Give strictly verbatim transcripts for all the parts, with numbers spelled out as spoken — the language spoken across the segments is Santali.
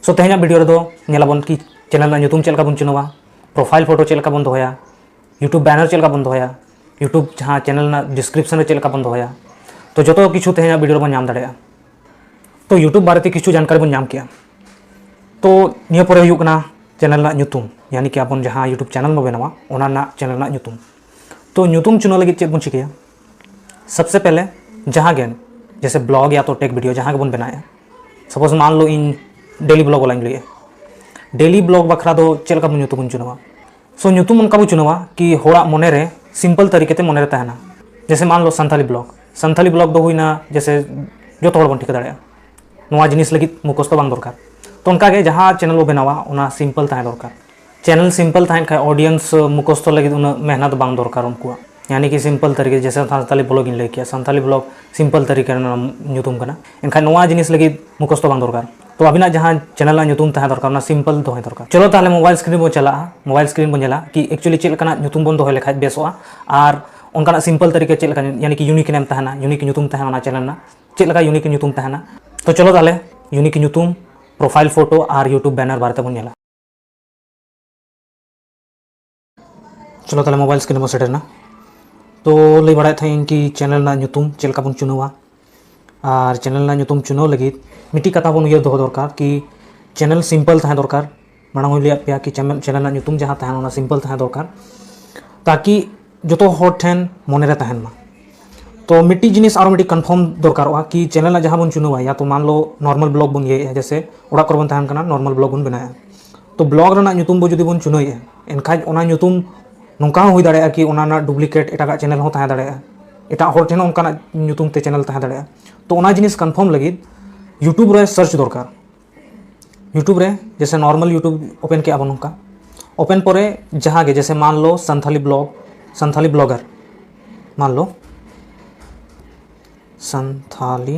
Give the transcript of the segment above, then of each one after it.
So ᱛᱮᱦᱮᱧᱟᱜ video ᱨᱮᱫᱚ ᱧᱮᱞᱟᱵᱚᱱ ᱠᱤ channel ᱨᱮᱱᱟᱜ ᱧᱩᱛᱩᱢ ᱪᱮᱫ ᱞᱮᱠᱟ ᱵᱚᱱ ᱪᱩᱱᱟᱹᱣᱟ, profile photo ᱪᱮᱫ ᱞᱮᱠᱟ ᱵᱚᱱ ᱫᱚᱦᱚᱭᱟ, YouTube banner ᱪᱮᱫ ᱞᱮᱠᱟ ᱵᱚᱱ ᱫᱚᱦᱚᱭᱟ, YouTube ᱡᱟᱦᱟᱸ channel ᱨᱮᱱᱟᱜ description ᱨᱮ ᱪᱮᱫ ᱞᱮᱠᱟ ᱵᱚᱱ ᱫᱚᱦᱚᱭᱟ᱾ ᱛᱚ ᱡᱚᱛᱚ ᱠᱤᱪᱷᱩ ᱛᱮᱦᱮᱧᱟᱜ video ᱨᱮᱵᱚᱱ ᱧᱟᱢ ᱫᱟᱲᱮᱭᱟᱜᱼᱟ᱾ ᱛᱚ YouTube ᱵᱟᱨᱮᱛᱮ ᱠᱤᱪᱷᱩ ᱡᱟᱱᱠᱟᱨᱤ ᱵᱚᱱ ᱧᱟᱢ ᱠᱮᱜᱼᱟ᱾ ᱛᱚ ᱱᱤᱭᱟᱹ ᱯᱚᱨᱮ ᱦᱩᱭᱩᱜ ᱠᱟᱱᱟ channel ᱨᱮᱱᱟᱜ ᱧᱩᱛᱩᱢ, ᱭᱟᱱᱤ ᱠᱤ ᱟᱵᱚᱱ ᱡᱟᱦᱟᱸ YouTube channel ᱵᱚᱱ ᱵᱮᱱᱟᱣᱟ, ᱚᱱᱟ ᱨᱮᱱᱟᱜ channel ᱨᱮᱱᱟᱜ ᱧᱩᱛᱩᱢ᱾ ᱛᱚ ᱧᱩᱛᱩᱢ ᱪᱩᱱᱟᱹᱣ ᱞᱟᱹᱜᱤᱫ ᱪᱮᱫ ᱵᱚᱱ ᱪᱤᱠᱟᱹᱭᱟ? सबसे पहले ᱡᱟᱦᱟᱸ ᱜᱮ, जैसे blog या तो tech video ᱡᱟᱦᱟᱸ ᱜᱮᱵᱚᱱ ᱵᱮᱱᱟᱣᱮᱫᱼᱟ, suppose मान लो ᱤᱧ daily blog ᱵᱟᱞᱟᱧ ᱞᱟᱹᱭᱮᱫᱼᱟ, daily blog ᱵᱟᱠᱷᱨᱟ ᱫᱚ ᱪᱮᱫ ᱞᱮᱠᱟ ᱵᱚᱱ ᱧᱩᱛᱩᱢ ᱵᱚᱱ ᱪᱩᱱᱟᱹᱣᱟ? So ᱧᱩᱛᱩᱢ ᱚᱱᱠᱟ ᱵᱚ ᱪᱩᱱᱟᱹᱣᱟ ᱠᱤ ᱦᱚᱲᱟᱜ ᱢᱚᱱᱮ ᱨᱮ simple ᱛᱟᱹᱨᱤᱠᱟ ᱛᱮ ᱢᱚᱱᱮ ᱨᱮ ᱛᱟᱦᱮᱱᱟ᱾ ᱡᱮᱭᱥᱮ मान लो ᱥᱟᱱᱛᱟᱞᱤ blog, ᱥᱟᱱᱛᱟᱞᱤ blog ᱫᱚ ᱦᱩᱭᱱᱟ ᱡᱮᱭᱥᱮ ᱡᱚᱛᱚ ᱦᱚᱲ ᱵᱚᱱ ᱴᱷᱤᱠᱟᱹ ᱫᱟᱲᱮᱭᱟᱜᱼᱟ, ᱱᱚᱣᱟ ᱡᱤᱱᱤᱥ ᱞᱟᱹᱜᱤᱫ ᱢᱩᱠᱷᱚᱥᱛᱚ ᱵᱟᱝ ᱫᱚᱨᱠᱟᱨ᱾ ᱛᱚ ᱚᱱᱠᱟ ᱜᱮ ᱡᱟᱦᱟᱸ channel ᱵᱚ ᱵᱮᱱᱟᱣᱟ ᱚᱱᱟ simple ᱛᱟᱦᱮᱸ ᱫᱚᱨᱠᱟᱨ᱾ Channel simple ᱛᱟᱦᱮᱱ ᱠᱷᱟᱡ audience ᱢᱩᱠᱷᱚᱥᱛᱚ ᱞᱟᱹᱜᱤᱫ ᱩᱱᱟᱹᱜ ᱢᱮᱦᱱᱚᱛ ᱵᱟᱝ ᱫᱚᱨᱠᱟᱨ ᱩᱱᱠᱩᱣᱟᱜ, ᱭᱟᱱᱤ ᱠᱤ simple ᱛᱟᱹᱨᱤᱠᱟ, ᱡᱮᱭᱥᱮ ᱥᱟᱱᱛᱟᱞᱤ blog ᱤᱧ ᱞᱟᱹᱭ ᱠᱮᱭᱟ, ᱥᱟᱱᱛᱟᱞᱤ blog simple ᱛᱟᱹᱨᱤᱠᱟ ᱨᱮᱱᱟᱜ ᱧᱩᱛᱩᱢ ᱠᱟᱱᱟ᱾ ᱮᱱᱠᱷᱟᱱ ᱱᱚᱣᱟ ᱡᱤᱱᱤᱥ ᱞᱟᱹᱜᱤᱫ ᱢᱩᱠᱷᱚᱥᱛᱚ ᱵᱟᱝ ᱫᱚᱨᱠᱟᱨ᱾ ᱛᱚ ᱟᱵᱤᱱᱟᱜ ᱡᱟᱦᱟᱸ channel ᱨᱮᱱᱟᱜ ᱧᱩᱛᱩᱢ ᱛᱟᱦᱮᱸ ᱫᱚᱨᱠᱟᱨ, ᱚᱱᱟ simple ᱫᱚᱦᱚᱭ ᱫᱚᱨᱠᱟᱨ᱾ ᱪᱚᱞᱚ ᱛᱟᱦᱚᱞᱮ mobile screen ᱵᱚᱱ ᱪᱟᱞᱟᱜᱼᱟ, mobile screen ᱵᱚᱱ ᱧᱮᱞᱟ ᱠᱤ actually ᱪᱮᱫ ᱞᱮᱠᱟᱱᱟᱜ ᱧᱩᱛᱩᱢ ᱵᱚᱱ ᱫᱚᱦᱚᱭ ᱞᱮᱠᱷᱟᱡ ᱵᱮᱥᱚᱜᱼᱟ, ᱟᱨ ᱚᱱᱠᱟᱱᱟᱜ simple ᱛᱟᱹᱨᱤᱠᱟ ᱪᱮᱫ ᱞᱮᱠᱟ, ᱭᱟᱱᱤ ᱠᱤ unique name ᱛᱟᱦᱮᱱᱟ, unique ᱧᱩᱛᱩᱢ ᱛᱟᱦᱮᱱᱟ ᱚᱱᱟ channel ᱨᱮᱱᱟᱜ, ᱪᱮᱫ ᱞᱮᱠᱟ unique ᱧᱩᱛᱩᱢ ᱛᱟᱦᱮᱱᱟ᱾ ᱛᱚ ᱪᱚᱞᱚ ᱛᱟᱦᱚᱞᱮ unique ᱧᱩᱛᱩᱢ, profile photo ᱟᱨ YouTube banner ᱵᱟᱨᱮ ᱛᱮᱵᱚᱱ ᱧᱮᱞᱟ᱾ ᱪᱚᱞᱚ ᱛᱟᱦᱞᱮ mobile screen ᱵᱚᱱ ᱥᱮᱴᱮᱨ ᱮᱱᱟ᱾ ᱛᱚ ᱞᱟᱹᱭ ᱵᱟᱲᱟᱭᱮᱫ ᱛᱟᱦᱮᱸᱫ ᱤᱧ ᱠᱤ channel ᱨᱮᱱᱟᱜ ᱧᱩᱛᱩᱢ ᱪᱮᱫ ᱞᱮᱠᱟ ᱵᱚᱱ ᱪᱩᱱᱟᱹᱣᱟ, ᱟᱨ channel ᱨᱮᱱᱟᱜ ᱧᱩᱛᱩᱢ ᱪᱩᱱᱟᱹᱣ ᱞᱟᱹᱜᱤᱫ ᱢᱤᱫᱴᱤᱡ ᱠᱟᱛᱷᱟ ᱵᱚᱱ ᱩᱭᱦᱟᱹᱨ ᱫᱚᱦᱚ ᱫᱚᱨᱠᱟᱨ ᱠᱤ channel simple ᱛᱟᱦᱮᱸ ᱫᱚᱨᱠᱟᱨ᱾ ᱢᱟᱲᱟᱝ ᱦᱚᱸᱧ ᱞᱟᱹᱭᱟᱫ ᱯᱮᱭᱟ ᱠᱤ channel, channel ᱨᱮᱱᱟᱜ ᱧᱩᱛᱩᱢ ᱡᱟᱦᱟᱸ ᱛᱟᱦᱮᱱᱟ ᱚᱱᱟ simple ᱛᱟᱦᱮᱸ ᱫᱚᱨᱠᱟᱨ, ᱛᱟᱠᱤ ᱡᱚᱛᱚ ᱦᱚᱲ ᱴᱷᱮᱱ ᱢᱚᱱᱮ ᱨᱮ ᱛᱟᱦᱮᱱ ᱢᱟ᱾ ᱛᱚ ᱢᱤᱫᱴᱤᱡ ᱡᱤᱱᱤᱥ ᱟᱨᱚ ᱢᱤᱫᱴᱤᱡ confirm ᱫᱚᱨᱠᱟᱨᱚᱜᱼᱟ ᱠᱤ channel ᱨᱮᱱᱟᱜ ᱡᱟᱦᱟᱸ ᱵᱚᱱ ᱪᱩᱱᱟᱹᱣᱟ, ᱭᱟ ᱛᱚ मान लो normal blog ᱵᱚᱱ ᱤᱭᱟᱹᱭᱮᱫᱼᱟ, ᱡᱮᱭᱥᱮ ᱚᱲᱟᱜ ᱠᱚᱨᱮ ᱵᱚᱱ ᱛᱟᱦᱮᱱ ᱠᱟᱱᱟ, normal blog ᱵᱚᱱ ᱵᱮᱱᱟᱣᱮᱫᱼᱟ, ᱛᱚ blog ᱨᱮᱱᱟᱜ ᱧᱩᱛᱩᱢ ᱵᱚ ᱡᱩᱫᱤ ᱵᱚᱱ ᱪᱩᱱᱟᱹᱣᱮᱫᱼᱟ, ᱮᱱᱠᱷᱟᱡ ᱚᱱᱟ ᱧᱩᱛᱩᱢ ᱱᱚᱝᱠᱟ ᱦᱚᱸ ᱦᱩᱭ ᱫᱟᱲᱮᱭᱟᱜᱼᱟ ᱠᱤ ᱚᱱᱟ ᱨᱮᱱᱟᱜ duplicate ᱮᱴᱟᱜᱟᱜ channel ᱦᱚᱸ ᱛᱟᱦᱮᱸ ᱫᱟᱲᱮᱭᱟᱜᱼᱟ, ᱮᱴᱟᱜ ᱦᱚᱲ ᱴᱷᱮᱱ ᱦᱚᱸ ᱚᱱᱠᱟᱱᱟᱜ ᱧᱩᱛᱩᱢ ᱛᱮ channel ᱛᱟᱦᱮᱸ ᱫᱟᱲᱮᱭᱟᱜᱼᱟ᱾ ᱛᱚ ᱚᱱᱟ ᱡᱤᱱᱤᱥ confirm ᱞᱟᱹᱜᱤᱫ YouTube ᱨᱮ search ᱫᱚᱨᱠᱟᱨ᱾ YouTube ᱨᱮ ᱡᱮᱭᱥᱮ normal YouTube open ᱠᱮᱜᱼᱟ ᱵᱚᱱ ᱱᱚᱝᱠᱟ, open ᱯᱚᱨᱮ ᱡᱟᱦᱟᱸ ᱜᱮ ᱡᱮᱭᱥᱮ मान लो ᱥᱟᱱᱛᱷᱟᱞᱤ blog, ᱥᱟᱱᱛᱷᱟᱞᱤ blogger, मान लो ᱥᱟᱱᱛᱷᱟᱞᱤ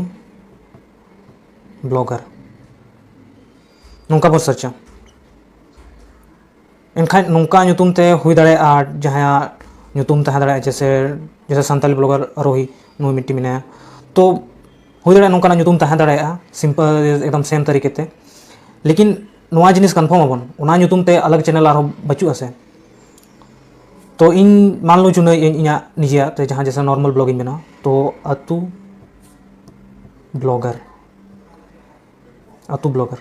blogger ᱱᱚᱝᱠᱟ ᱵᱚᱱ searchᱟ᱾ ᱮᱱᱠᱷᱟᱱ ᱱᱚᱝᱠᱟ ᱧᱩᱛᱩᱢ ᱛᱮ ᱦᱩᱭ ᱫᱟᱲᱮᱭᱟᱜᱼᱟ, ᱡᱟᱦᱟᱸᱭᱟᱜ ᱧᱩᱛᱩᱢ ᱛᱟᱦᱮᱸ ᱫᱟᱲᱮᱭᱟᱜᱼᱟ, ᱡᱮᱭᱥᱮ, ᱡᱮᱭᱥᱮ ᱥᱟᱱᱛᱟᱞᱤ blogger ᱟᱨᱳᱦᱤ, ᱱᱩᱭ ᱢᱤᱫᱴᱤᱡ ᱢᱮᱱᱟᱭᱟ᱾ ᱛᱚ ᱦᱩᱭ ᱫᱟᱲᱮᱭᱟᱜᱼᱟ ᱱᱚᱝᱠᱟᱱᱟᱜ ᱧᱩᱛᱩᱢ ᱛᱟᱦᱮᱸ ᱫᱟᱲᱮᱭᱟᱜᱼᱟ, simple ᱮᱠᱫᱚᱢ same ᱛᱟᱹᱨᱤᱠᱟ ᱛᱮ᱾ ᱞᱮᱠᱤᱱ ᱱᱚᱣᱟ ᱡᱤᱱᱤᱥ ᱠᱚᱱᱯᱷᱟᱨᱢ ᱟᱵᱚᱱ, ᱚᱱᱟ ᱧᱩᱛᱩᱢ ᱛᱮ ᱟᱞᱟᱜᱽ ᱪᱮᱱᱮᱞ ᱟᱨᱦᱚᱸ ᱵᱟᱹᱪᱩᱜᱼᱟ ᱥᱮ᱾ ᱛᱚ ᱤᱧ ᱢᱟᱱ ᱞᱚ ᱪᱩᱱᱟᱹᱭ ᱤᱧ ᱤᱧᱟᱹᱜ ᱱᱤᱡᱮᱨᱟᱜ ᱛᱮ ᱡᱟᱦᱟᱸ ᱡᱮᱥᱮ ᱱᱚᱨᱢᱟᱞ ᱵᱞᱚᱜ ᱤᱧ ᱵᱮᱱᱟᱣᱟ, ᱛᱚ ᱟᱹᱛᱩ ᱵᱞᱚᱜᱟᱨ, ᱟᱹᱛᱩ ᱵᱞᱚᱜᱟᱨ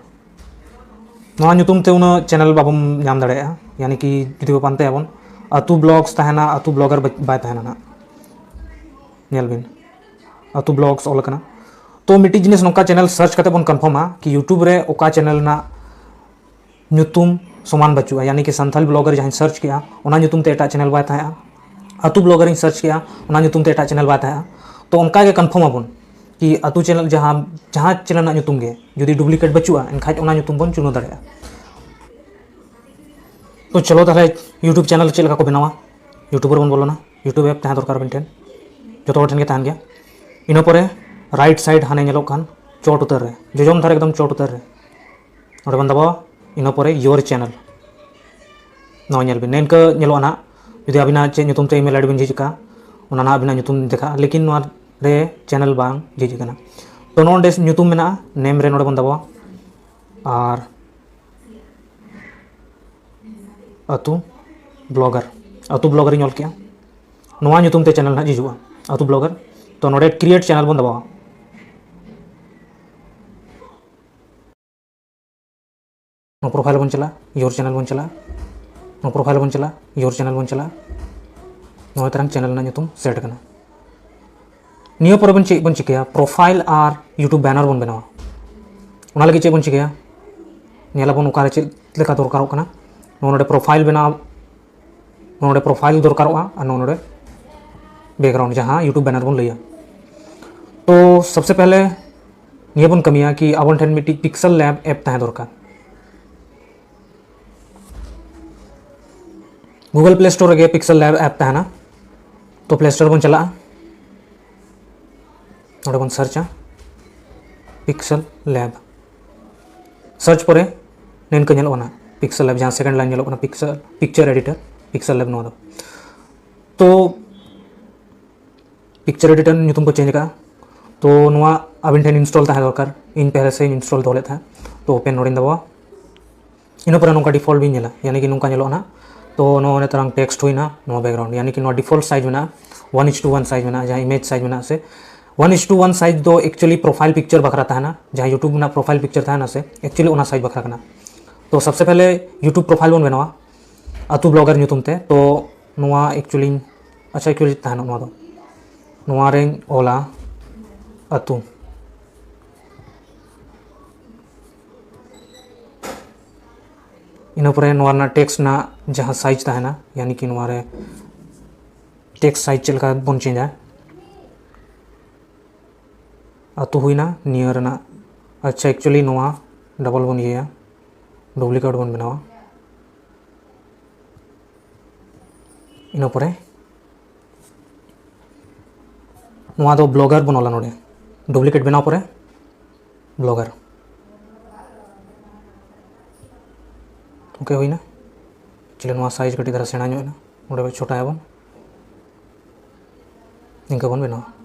ᱱᱚᱣᱟ ᱧᱩᱛᱩᱢ ᱛᱮ ᱩᱱᱟᱹᱜ ᱪᱮᱱᱮᱞ ᱵᱟᱵᱚᱱ ᱧᱟᱢ ᱫᱟᱲᱮᱭᱟᱜᱼᱟ᱾ ᱭᱟᱱᱤ ᱠᱤ ᱡᱩᱫᱤ ᱵᱚ ᱯᱟᱱᱛᱮᱭᱟᱵᱚᱱ, ᱟᱹᱛᱩ ᱵᱞᱚᱜᱥ ᱛᱟᱦᱮᱱᱟ, ᱟᱹᱛᱩ ᱵᱞᱚᱜᱟᱨ ᱵᱟᱭ ᱛᱟᱦᱮᱱᱟ ᱱᱟᱜ᱾ ᱧᱮᱞ ᱵᱤᱱ, ᱟᱹᱛᱩ ᱵᱞᱚᱜᱥ ᱚᱞ ᱟᱠᱟᱱᱟ᱾ ᱛᱚ ᱢᱤᱫᱴᱤᱡ ᱡᱤᱱᱤᱥ ᱱᱚᱝᱠᱟ ᱪᱮᱱᱮᱞ ᱥᱟᱨᱪ ᱠᱟᱛᱮ ᱵᱚᱱ ᱠᱚᱱᱯᱷᱟᱨᱢᱟ ᱠᱤ YouTube ᱨᱮ ᱚᱠᱟ ᱪᱮᱱᱮᱞ ᱨᱮᱱᱟᱜ ᱧᱩᱛᱩᱢ ᱥᱚᱢᱟᱱ ᱵᱟᱹᱪᱩᱜᱼᱟ᱾ ᱭᱟᱱᱤ ᱠᱤ ᱥᱟᱱᱛᱟᱞᱤ ᱵᱞᱚᱜᱟᱨ ᱡᱟᱦᱟᱸᱧ ᱥᱟᱨᱪ ᱠᱮᱜᱼᱟ, ᱚᱱᱟ ᱧᱩᱛᱩᱢ ᱛᱮ ᱮᱴᱟᱜ ᱪᱮᱱᱮᱞ ᱵᱟᱭ ᱛᱟᱦᱮᱸᱜᱼᱟ᱾ ᱟᱹᱛᱩ ᱵᱞᱚᱜᱟᱨᱤᱧ ᱥᱟᱨᱪ ᱠᱮᱜᱼᱟ, ᱚᱱᱟ ᱧᱩᱛᱩᱢ ᱛᱮ ᱮᱴᱟᱜ ᱪᱮᱱᱮᱞ ᱵᱟᱭ ᱛᱟᱦᱮᱸᱜᱼᱟ᱾ ᱛᱚ ᱚᱱᱠᱟ ᱜᱮ ᱠᱚᱱᱯᱷᱟᱨᱢ ᱟᱵᱚᱱ ᱠᱤ ᱟᱹᱛᱩ ᱪᱮᱱᱮᱞ ᱡᱟᱦᱟᱸ, ᱡᱟᱦᱟᱸ ᱪᱮᱱᱮᱞ ᱨᱮᱱᱟᱜ ᱧᱩᱛᱩᱢ ᱜᱮ ᱡᱩᱫᱤ ᱰᱩᱯᱞᱤᱠᱮᱴ ᱵᱟᱹᱪᱩᱜᱼᱟ, ᱮᱱᱠᱷᱟᱡ ᱚᱱᱟ ᱧᱩᱛᱩᱢ ᱵᱚᱱ ᱪᱩᱱᱟᱹᱣ ᱫᱟᱲᱮᱭᱟᱜᱼᱟ᱾ ᱛᱚ ᱪᱚᱞᱚ ᱛᱟᱦᱞᱮ YouTube ᱪᱮᱱᱮᱞ ᱪᱮᱫ ᱞᱮᱠᱟ ᱠᱚ ᱵᱮᱱᱟᱣᱟ? YouTube ᱨᱮᱵᱚᱱ ᱵᱚᱞᱚᱱᱟ᱾ YouTube ᱮᱯ ᱛᱟᱦᱮᱸ ᱫᱚᱨᱠᱟᱨ ᱟᱵᱤᱱ ᱴᱷᱮᱱ, ᱡᱚᱛᱚ ᱦᱚᱲ ᱴᱷᱮᱱ ᱜᱮ ᱛᱟᱦᱮᱱ ᱜᱮᱭᱟ᱾ ᱤᱱᱟᱹ ᱯᱚᱨᱮ ᱨᱟᱭᱤᱴ ᱥᱟᱭᱤᱰ ᱦᱟᱱᱮ ᱧᱮᱞᱚᱜ ᱠᱟᱱ ᱪᱚᱴ ᱩᱛᱟᱹᱨ ᱨᱮ, ᱡᱚᱡᱚᱢ ᱫᱷᱟᱨᱮ ᱮᱠᱫᱚᱢ ᱪᱚᱴ ᱩᱛᱟᱹᱨ ᱨᱮ, ᱱᱚᱰᱮ ᱵᱚᱱ ᱫᱟᱵᱟᱣᱟ᱾ ᱤᱱᱟᱹ ᱯᱚᱨᱮ ᱤᱭᱳᱨ ᱪᱮᱱᱮᱞ, ᱱᱚᱣᱟ ᱧᱮᱞ ᱵᱤᱱ, ᱱᱤᱝᱠᱟᱹ ᱧᱮᱞᱚᱜᱼᱟ ᱱᱟᱦᱟᱜ᱾ ᱡᱩᱫᱤ ᱟᱹᱵᱤᱱᱟᱜ ᱪᱮᱫ ᱧᱩᱛᱩᱢ ᱛᱮ ᱤᱢᱮᱞ ᱟᱭᱰᱤ ᱵᱤᱱ ᱡᱷᱤᱡ ᱟᱠᱟᱫᱼᱟ, ᱚᱱᱟ ᱱᱟᱦᱟᱜ ᱟᱹᱵᱤᱱᱟᱜ ᱧᱩᱛᱩᱢ ᱫᱮᱠᱷᱟᱜᱼᱟ, ᱞᱮᱠᱤᱱ ᱱᱚᱣᱟ ᱨᱮ ᱪᱮᱱᱮᱞ ᱵᱟᱝ ᱡᱷᱤᱡ ᱟᱠᱟᱱᱟ᱾ ᱛᱚ ᱱᱚᱰᱮ ᱧᱩᱛᱩᱢ ᱢᱮᱱᱟᱜᱼᱟ, ᱱᱮᱢ ᱨᱮ ᱱᱚᱰᱮ ᱵᱚᱱ ᱫᱟᱵᱟᱣᱟ ᱟᱨ ᱟᱹᱛᱩ ᱵᱞᱚᱜᱟᱨ, ᱟᱹᱛᱩ ᱵᱞᱚᱜᱟᱨ ᱤᱧ ᱚᱞ ᱠᱮᱜᱼᱟ, ᱱᱚᱣᱟ ᱧᱩᱛᱩᱢ ᱛᱮ ᱪᱮᱱᱮᱞ ᱱᱟᱦᱟᱜ ᱦᱤᱡᱩᱜᱼᱟ, ᱟᱹᱛᱩ ᱵᱞᱚᱜᱟᱨ᱾ ᱛᱚ ᱱᱚᱰᱮ ᱠᱨᱤᱭᱮᱴ ᱪᱮᱱᱮᱞ ᱵᱚᱱ ᱫᱟᱵᱟᱣᱟ᱾ ᱱᱚᱣᱟ ᱯᱨᱚᱯᱷᱟᱭᱤᱞ ᱵᱚᱱ ᱪᱟᱞᱟᱜᱼᱟ, ᱤᱭᱳᱨ ᱪᱮᱱᱮᱞ ᱵᱚᱱ ᱪᱟᱞᱟᱜᱼᱟ, ᱱᱚᱣᱟ ᱯᱨᱚᱯᱷᱟᱭᱤᱞ ᱵᱚᱱ ᱪᱟᱞᱟᱜᱼᱟ, ᱤᱭᱳᱨ ᱪᱮᱱᱮᱞ ᱵᱚᱱ ᱪᱟᱞᱟᱜᱼᱟ᱾ ᱱᱚᱣᱟ ᱛᱟᱨᱟᱝ ᱪᱮᱱᱮᱞ ᱨᱮᱱᱟᱜ ᱧᱩᱛᱩᱢ ᱥᱮᱴ ᱟᱠᱟᱱᱟ᱾ ᱱᱤᱭᱟᱹ ᱯᱚᱨᱮ ᱵᱚᱱ ᱪᱮᱫ ᱵᱚᱱ ᱪᱤᱠᱟᱹᱭᱟ? ᱯᱨᱚᱯᱷᱟᱭᱤᱞ ᱟᱨ YouTube ᱵᱮᱱᱟᱨ ᱵᱚᱱ ᱵᱮᱱᱟᱣᱟ᱾ ᱚᱱᱟ ᱞᱟᱹᱜᱤᱫ ᱪᱮᱫ ᱵᱚᱱ ᱪᱤᱠᱟᱹᱭᱟ? ᱧᱮᱞᱟᱵᱚᱱ ᱚᱠᱟᱨᱮ ᱪᱮᱫ ᱞᱮᱠᱟ ᱫᱚᱨᱠᱟᱨᱚᱜ ᱠᱟᱱᱟ᱾ ᱱᱚᱣᱟ ᱱᱚᱰᱮ ᱯᱨᱚᱯᱷᱟᱭᱤᱞ ᱵᱮᱱᱟᱣ, ᱱᱚᱣᱟ ᱱᱚᱰᱮ ᱯᱨᱚᱯᱷᱟᱭᱤᱞ ᱫᱚᱨᱠᱟᱨᱚᱜᱼᱟ ᱟᱨ ᱱᱚᱣᱟ ᱱᱚᱰᱮ ᱵᱮᱠᱜᱨᱟᱣᱩᱱᱰ, ᱡᱟᱦᱟᱸ YouTube ᱵᱮᱱᱟᱨ ᱵᱚᱱ ᱞᱟᱹᱭᱟ᱾ ᱛᱚ ᱥᱚᱵᱥᱮ ᱯᱮᱦᱞᱮ ᱱᱤᱭᱟᱹ ᱵᱚᱱ ᱠᱟᱹᱢᱤᱭᱟ ᱠᱤ ᱟᱵᱚ ᱴᱷᱮᱱ ᱢᱤᱫᱴᱤᱡ ᱯᱤᱠᱥᱮᱞ ᱞᱮᱵ ᱮᱯ ᱛᱟᱦᱮᱸ ᱫᱚᱨᱠᱟᱨ᱾ Google Play Store ᱨᱮᱜᱮ ᱯᱤᱠᱥᱮᱞ ᱞᱮᱵ ᱮᱯ ᱛᱟᱦᱮᱱᱟ᱾ ᱛᱚ ᱯᱞᱮ ᱥᱴᱳᱨ ᱵᱚᱱ ᱪᱟᱞᱟᱜᱼᱟ, ᱱᱚᱰᱮ ᱵᱚᱱ ᱥᱟᱨᱪᱟ ᱯᱤᱠᱥᱮᱞ ᱞᱮᱵ᱾ ᱥᱟᱨᱪ ᱯᱚᱨᱮ ᱱᱤᱝᱠᱟᱹ ᱧᱮᱞᱚᱜ ᱠᱟᱱᱟ ᱯᱤᱠᱥᱮᱞ ᱞᱮᱵ, ᱡᱟᱦᱟᱸ ᱥᱮᱠᱮᱱᱰ ᱞᱟᱭᱤᱱ ᱧᱮᱞᱚᱜ ᱠᱟᱱᱟ, ᱯᱤᱠᱥᱮᱞ ᱯᱤᱠᱪᱟᱨ ᱮᱰᱤᱴᱟᱨ, ᱯᱤᱠᱥᱮᱞ ᱞᱮᱵ ᱱᱚᱣᱟ ᱫᱚ᱾ ᱛᱚ ᱯᱤᱠᱪᱟᱨ ᱮᱰᱤᱴᱟᱨ ᱧᱩᱛᱩᱢ ᱠᱚ ᱪᱮᱧᱡᱽ ᱟᱠᱟᱫᱼᱟ᱾ ᱛᱚ ᱱᱚᱣᱟ ᱟᱵᱤᱱ ᱴᱷᱮᱱ ᱤᱱᱥᱴᱚᱞ ᱛᱟᱦᱮᱸ ᱫᱚᱨᱠᱟᱨ᱾ ᱤᱧ ᱯᱮᱦᱞᱮ ᱥᱮ ᱤᱧ ᱤᱱᱥᱴᱚᱞ ᱫᱚᱦᱚ ᱞᱮᱫ ᱛᱟᱦᱮᱸᱫ᱾ ᱛᱚ ᱳᱯᱮᱱ ᱱᱚᱰᱮᱧ ᱫᱟᱵᱟᱣᱟ᱾ ᱤᱱᱟᱹ ᱯᱚᱨᱮ ᱱᱚᱝᱠᱟ ᱰᱤᱯᱷᱚᱞᱴ ᱵᱤᱱ ᱧᱮᱞᱟ, ᱭᱟᱱᱤ ᱠᱤ ᱱᱚᱝᱠᱟ ᱧᱮᱞᱚᱜᱼᱟ ᱱᱟᱦᱟᱜ᱾ ᱛᱚ ᱱᱚᱣᱟ ᱱᱤᱛᱚᱝ ᱴᱮᱠᱥᱴ ᱦᱩᱭᱱᱟ, ᱱᱚᱣᱟ ᱵᱮᱠᱜᱨᱟᱣᱩᱱᱰ, ᱭᱟᱱᱤ ᱠᱤ ᱱᱚᱣᱟ ᱰᱤᱯᱷᱚᱞᱴ ᱥᱟᱭᱤᱡᱽ ᱢᱮᱱᱟᱜᱼᱟ, ᱚᱣᱟᱱ ᱤᱥ ᱴᱩ ᱚᱣᱟᱱ ᱥᱟᱭᱤᱡᱽ ᱢᱮᱱᱟᱜᱼᱟ, ᱡᱟᱦᱟᱸ ᱤᱢᱮᱡᱽ ᱥᱟᱭᱤᱡᱽ ᱢᱮᱱᱟᱜᱼᱟ ᱥᱮ᱾ ᱚᱣᱟᱱ ᱤᱥ ᱴᱩ ᱚᱣᱟᱱ ᱥᱟᱭᱤᱡᱽ ᱫᱚ ᱮᱠᱪᱩᱭᱮᱞᱤ ᱯᱨᱚᱯᱷᱟᱭᱤᱞ ᱯᱤᱠᱪᱟᱨ ᱵᱟᱠᱷᱨᱟ ᱛᱟᱦᱮᱱᱟ, ᱡᱟᱦᱟᱸ ᱭᱩᱴᱩᱵᱽ ᱨᱮᱱᱟᱜ ᱯᱨᱚᱯᱷᱟᱭᱤᱞ ᱯᱤᱠᱪᱟᱨ ᱛᱟᱦᱮᱱᱟ ᱥᱮ, ᱮᱠᱪᱩᱭᱮᱞᱤ ᱚᱱᱟ ᱥᱟᱭᱤᱡᱽ ᱵᱟᱠᱷᱨᱟ ᱠᱟᱱᱟ᱾ ᱛᱚ ᱥᱚᱵᱥᱮ ᱯᱮᱦᱞᱮ ᱭᱩᱴᱩᱵᱽ ᱯᱨᱚᱯᱷᱟᱭᱤᱞ ᱵᱚᱱ ᱵᱮᱱᱟᱣᱟ ᱟᱛᱩ ᱵᱞᱚᱜᱟᱨ ᱧᱩᱛᱩᱢ ᱛᱮ᱾ ᱛᱚ ᱱᱚᱣᱟ ᱮᱠᱪᱩᱭᱮᱞᱤ, ᱟᱪᱪᱷᱟ, ᱮᱠᱪᱩᱭᱮᱞᱤ ᱛᱟᱦᱮᱱᱟ ᱱᱚᱣᱟ ᱫᱚ, ᱱᱚᱣᱟ ᱨᱮᱧ ᱚᱞᱟ ᱟᱛᱩ᱾ ᱤᱱᱟᱹ ᱯᱚᱨᱮ ᱱᱚᱣᱟ ᱨᱮᱱᱟᱜ ᱴᱮᱠᱥᱴ ᱨᱮᱱᱟᱜ ᱡᱟᱦᱟᱸ ᱥᱟᱭᱤᱡᱽ ᱛᱟᱦᱮᱱᱟ, ᱭᱟᱱᱤ ᱠᱤ ᱱᱚᱣᱟ ᱨᱮ ᱴᱮᱠᱥᱴ ᱥᱟᱭᱤᱡᱽ ᱪᱮᱫ ᱞᱮᱠᱟ ᱵᱚᱱ ᱪᱮᱧᱡᱟ᱾ ᱟᱛᱩ ᱦᱩᱭᱱᱟ ᱱᱤᱭᱟᱹ ᱨᱮᱱᱟᱜ᱾ ᱟᱪᱪᱷᱟ, ᱮᱠᱪᱩᱭᱮᱞᱤ ᱱᱚᱣᱟ ᱰᱚᱵᱚᱞ ᱵᱚᱱ ᱤᱭᱟᱹᱭᱟ, ᱰᱩᱯᱞᱤᱠᱮᱴ ᱵᱚᱱ ᱵᱮᱱᱟᱣᱟ᱾ ᱤᱱᱟᱹ ᱯᱚᱨᱮ ᱱᱚᱣᱟ ᱫᱚ ᱵᱞᱚᱜᱟᱨ ᱵᱚᱱ ᱚᱞᱟ ᱱᱚᱰᱮ, ᱰᱩᱯᱞᱤᱠᱮᱴ ᱵᱮᱱᱟᱣ ᱯᱚᱨᱮ ᱵᱞᱚᱜᱟᱨ᱾ ᱳᱠᱮ, ᱦᱩᱭᱱᱟ᱾ ᱪᱮᱞᱮ ᱱᱚᱣᱟ ᱥᱟᱭᱤᱡᱽ ᱠᱟᱹᱴᱤᱡ ᱫᱷᱟᱨᱟ ᱥᱮᱬᱟ ᱧᱚᱜ ᱮᱱᱟ, ᱱᱚᱰᱮ ᱵᱚᱱ ᱪᱷᱳᱴᱟᱭᱟᱵᱚᱱ, ᱱᱤᱝᱠᱟᱹ ᱵᱚᱱ ᱵᱮᱱᱟᱣᱟ᱾